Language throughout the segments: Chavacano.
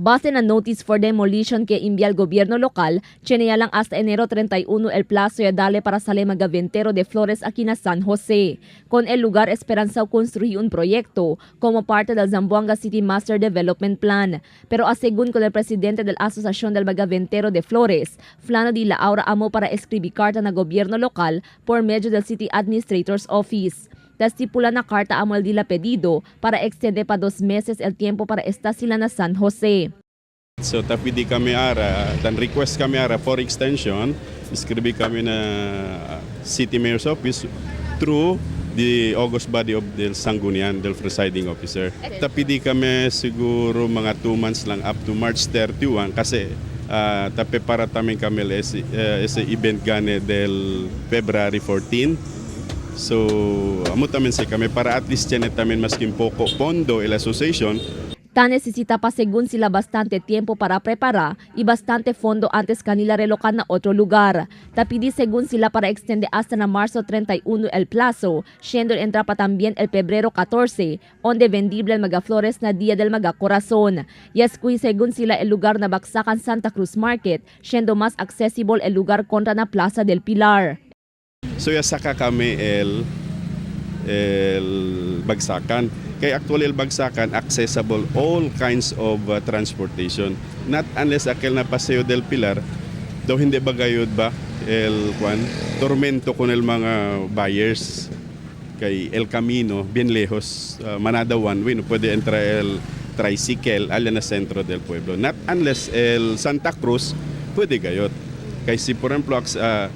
Base na notice for demolition que envía el gobierno local, tiene lang hasta enero 31 el plazo ya dale para sale magaventero de flores aquí na San Jose. Con el lugar esperanza construir un proyecto como parte del Zamboanga City Master Development Plan. Pero asegún con el presidente de la Asociación del Magaventero de Flores, Flano di la Aura amo para escribir carta na gobierno local por medio del City Administrator's Office. Estipula na carta amo el dila pedido para extender pa 2 meses el tiempo para esta sila na San Jose. So tapidi kami ara, tan request kami ara for extension, iskribi kami na City Mayor's Office through the august body of the Sangguniang, del presiding officer. Tapidi kami siguro mga 2 months lang up to March 31 kasi tape para tamin kami ese event gane del February 14. So amo tamin si kami para at least tiene tamin maskin poco pondo el association. Ta necesita pa según sila bastante tiempo para preparar y bastante fondo antes kanila relocar na otro lugar. Tapidi según sila para extender hasta na marzo 31 el plazo, siendo entra pa también el febrero 14, onde vendible el Magaflores na Día del Magacorazón. Yescuy según sila el lugar na baksakan Santa Cruz Market, siendo más accessible el lugar contra na Plaza del Pilar. So yasaka kami el bagsakan. Kaya actually el bagsakan accessible all kinds of transportation. Not unless aquel na Paseo del Pilar, daw hindi ba gayod ba el kwan tormento con el mga buyers kay el camino bien lejos, manada one way no pwede entra el tricycle alla na centro del pueblo. Not unless el Santa Cruz pwede gayot. Kay si por ejemplo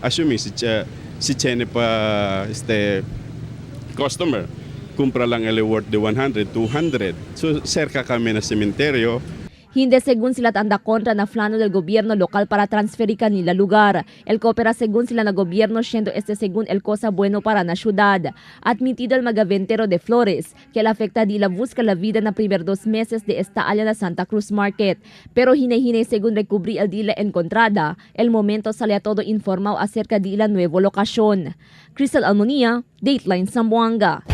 assuming si Chene pa este customer kumpra lang el worth de 100, 200. So cerca kami na sementeryo. Hindi según sila tanda kontra na plano del gobierno local para transferir kanila lugar. El coopera según sila na gobierno siendo este según el cosa bueno para na ciudad. Admitido el magaventero de Flores que el afecta di la busca la vida na primer 2 meses de esta área na Santa Cruz Market. Pero hine-hine según recubrí el dila encontrada, el momento sale a todo informado acerca de la nueva locación. Crystal Almonia, Dateline Zamboanga.